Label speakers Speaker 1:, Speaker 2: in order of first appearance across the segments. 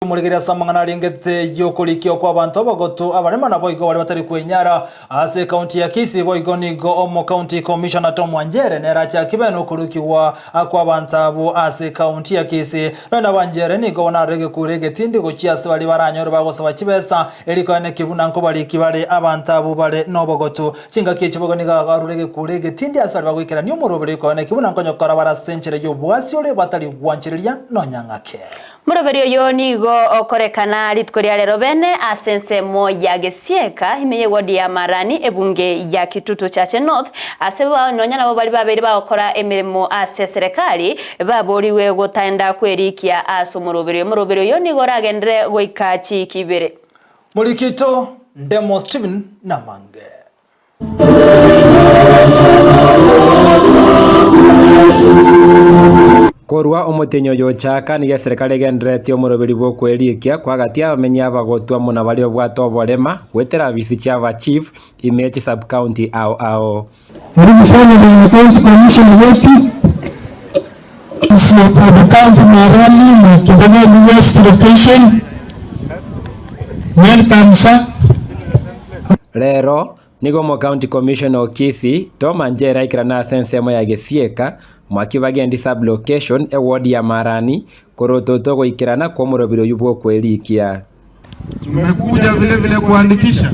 Speaker 1: Omorigereria ase amang'ana arengete y'okorikia kw'abanto abagotu abarema naboigo baria batari kwenyara ase ekaunti ya Kisii boigo nigo omo county commissioner Tom Wanjere nere achaki bene okorukigwa kw'abanto abwo ase ekaunti ya Kisii. Nonya na Wanjere nigo bono arore egekuro egetindi gochia ase baria baranyore bagosaba chibesa eri koeneki buna nkobariki bare abanto abwo bare nobogotu. Chingaki echi boigo nigo arure egekuro egetindi ase baria bagoikerania omoroberi koeneki buna nkonyokora bare ase enchera y'obwasi ore batari gwanchereria nonya ng'ake.
Speaker 2: Moroberi oyo nigo okorekana rituko ria rero bene ase ensemo ya Gesieka ime y'ewodi ya Marani ebunge ya Kitutu Chache North ase nonya nabo baria babeire bagokora emeremo ase eserekari baborigwe gotaenda kwerikia ase omoroberi oyo. Omoroberi oyo nigo oragenderere goika chiiki ibere.
Speaker 1: Morikito, Ndemo Stephen namange.
Speaker 3: Korwa omotienyi oyo ochaka, nigo eserekari egendereretie omoroberi bw'okwerikia kwagatia abamenyi abagotwa amo na baria babwate oborema goetera abisi chia aba chief ime ye chisub-county ao ao.
Speaker 4: Karibu sana bwana county commissioner wetu sub county Marani na Kibageni West location. Welcome sir.
Speaker 3: Rero, Nigo Omocounty Commissioner o Kisii, Tom Anjere aikerane ase ensemo ya Gesieka, Mwakibagendi Sub-location, eward ya Marani, korotota ogoikerana kw'omorobiri oyio bw'okwerikia.
Speaker 5: Tumekuja vile vile kuandikisha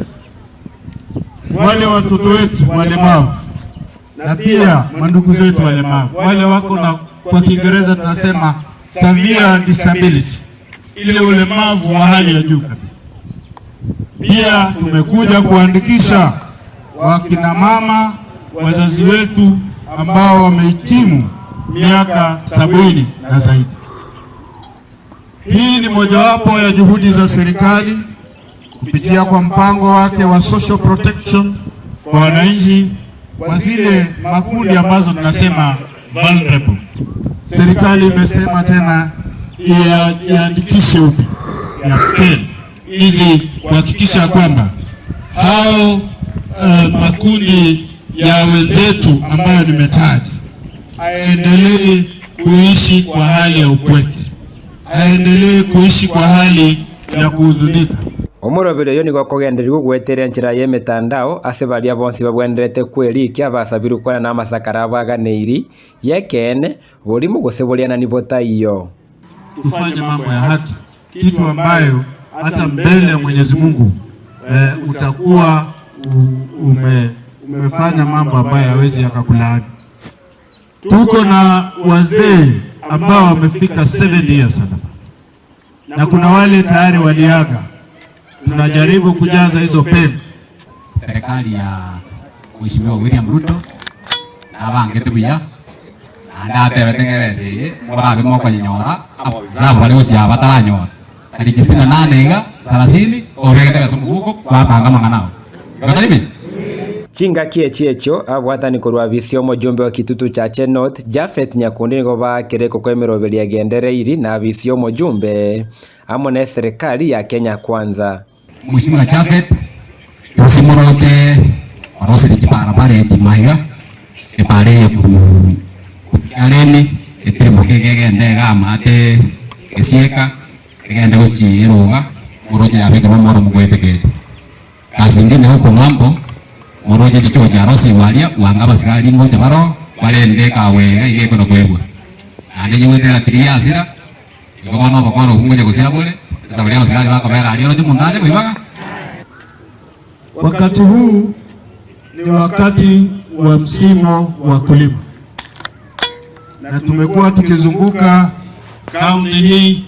Speaker 5: wale watoto wetu walemavu na pia mandugu zetu walemavu wale wako na kwa Kiingereza tunasema severe disability, ile ulemavu wa hali ya juu kabisa. Pia tumekuja kuandikisha wakina mama wazazi wetu ambao wamehitimu miaka 70 na zaidi. Hii ni mojawapo ya juhudi za serikali kupitia kwa mpango wake wa social protection kwa wananchi kwa zile makundi ambazo tunasema vulnerable. Serikali imesema tena iandikishe upya ya scale hizi kuhakikisha kwamba hao makundi ya wenzetu ambayo nimetaja aendelee kuishi kwa hali ya upweke, aendelee kuishi kwa hali ya kuhuzunika.
Speaker 3: Omoroberi oyo nigo okogendererigwa goetera enchera y'emetandao ase baria bonsi babwenerete kwerikia abasabirwe kwana namasakara abo aganeiri y'ekeene, borimo gose borianani botaiyo.
Speaker 5: Tufanye mambo ya haki, kitu ambayo hata mbele ya Mwenyezi Mungu utakuwa umefanya mambo ambayo hawezi yakakulaani. Tuko na wazee ambao wamefika 70 years and above, na kuna wale tayari waliaga. Tunajaribu kujaza hizo pengo.
Speaker 6: Serikali ya Mheshimiwa William Ruto nabangete buya naende atebete ng'a ebesa eye morabe mokonyenyora nabo bare gosiaba bataranyora tariki sitini na nane iga sarasini obegete ebesa omobuko kwapanga amang'ana ao. Igo tari buya?
Speaker 3: Chingaki echi echio abwatani korwa abisi omojumbe o Kitutu Chache North Japhet Nyakundi nigo baakire ekoko emeroberi egendereiri na abisi omojumbe amo ne eserekari ya Kenya Kwanza.
Speaker 6: Mheshimiwa Japhet tosimoroche orosirie chibarabara echi maiga ebara eye korwa Kiareni etirimoke iga egende iga amaate Gesieka egende gochia Eroga moroche yabekerwa omoro mogoetekeria. Gasi ende nere okong'ambo moroche chichoo chia rosigwe aria bwango abasigari ngocha baroo barende ekawa eye iga ekona koebwa. Naende nyigwete eratiri yasira igo bono obokora obwo ngocha gosira bore ase baria abasigari bakobera aria oroche omonto arache koibaga.
Speaker 5: Wakati huu ni wakati wa msimu wa kulima, na tumekuwa tukizunguka kaunti hii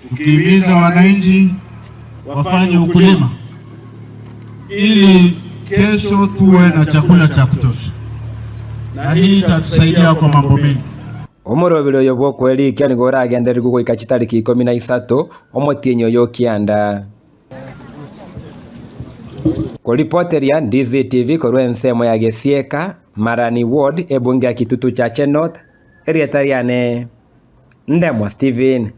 Speaker 5: tukihimiza wananchi wafanye ukulima ili kesho tuwe na chakula cha kutosha, na hii itatusaidia kwa mambo mengi.
Speaker 3: Omoroberi oyo bw'okwerikia nigo oragendererigwe goika chitariki ikomi na isato, omotienyi oyo o kianda. Koripoteria DZTV korwa ensemo ya Gesieka, Marani Ward, ebunge ya Kitutu Chache North, erieta riane Ndemwa Stephen.